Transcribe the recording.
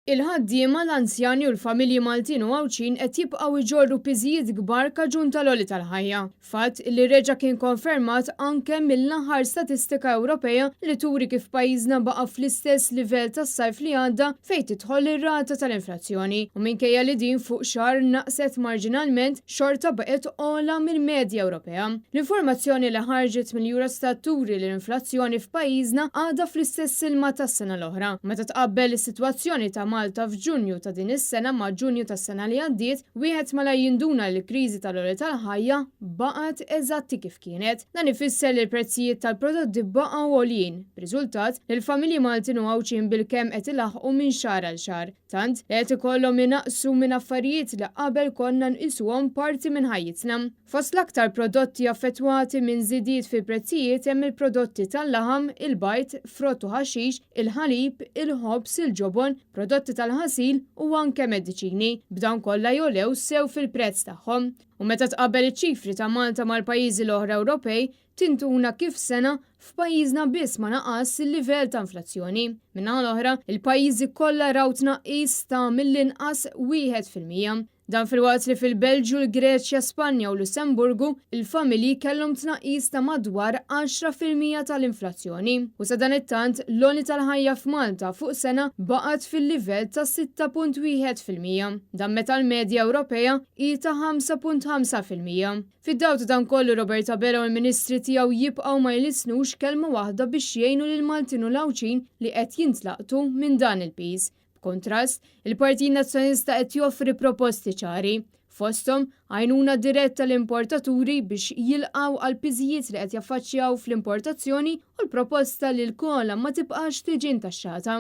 Il-ħaddiema, l-anzjani u l-familji Maltin u Għawdxin qed jibqgħu jġorru piżijiet kbar kaġun tal-għoli tal-ħajja. Fatt li reġa' kien konfermat anke mill-aħħar statistika Ewropea li turi kif pajjiżna baqa' fl-istess livell tas-sajf li għadda fejn tidħol ir-rata tal-inflazzjoni. U minkejja li din fuq xahar naqset marġinalment, xorta baqgħet ogħla mill-medja Ewropea. L-informazzjoni li ħarġet mill-Eurostat turi li l-inflazzjoni f'pajjiżna għadha fl-istess ilma tas-sena l-oħra. Meta tqabbel is-sitwazzjoni ta' Malta f'Ġunju ta' din is-sena ma' Ġunju tas-sena li għaddiet, wieħed malajr jinduna li l-kriżi tal-għoli tal-ħajja baqgħet eżatti kif kienet. Dan ifisser li l-prezzijiet tal-prodotti baqgħu għoljin, b'riżultat li l-familji Maltin u Għawdxin bilkemm qed ilaħħqu minn xahar għal xahar. Tant li qed ikollhom inaqqsu minn affarijiet li qabel konna nqisuhom parti minn ħajjitna. Fost l-aktar prodotti affettwati minn żidiet fil-prezzijiet hemm il-prodotti tal-laħam, il-bajd, frott u ħaxix, il-ħalib, il-ħobż, il-ġobon, prodotti tal-ħasil u anke mediċini, b'dawn kollha jogħlew sew fil-prezz tagħhom. U meta tqabbel iċ-ċifri ta' Malta mal-pajjiżi l-oħra Ewropej, tinduna kif sena f'pajjiżna biss ma naqas il-livell ta' inflazzjoni. Min-naħa l-oħra, il-pajjiżi kollha raw tnaqqis ta' mill-inqas 1%. Dan filwaqt li fil-Belġju, l-Greċja, Spanja u Lussemburgu, il-familji kellhom tnaqqis ta' madwar 10% tal-inflazzjoni. U sadanittant, l-għoli tal-ħajja f'Malta fuq sena baqgħet fil-livell ta' 6.1%. Dan meta l-medja Ewropea hi ta' 5.5%. Fid-dawl ta' dan kollu Robert Abela u l-Ministri tiegħu jibqgħu ma jlissnux kelma waħda biex jgħinu lill-Maltin u l-Għawdxin li qed jintlaqtu minn dan il-piż. B'kuntrast, il-Partit Nazzjonalista qed joffri proposti ċari. Fosthom, għajnuna diretta l-importaturi biex jilqgħu għal piżijiet li qed jaffaċċjaw fl-importazzjoni u l-proposta li l-kola ma tibqax tiġi ntaxxata.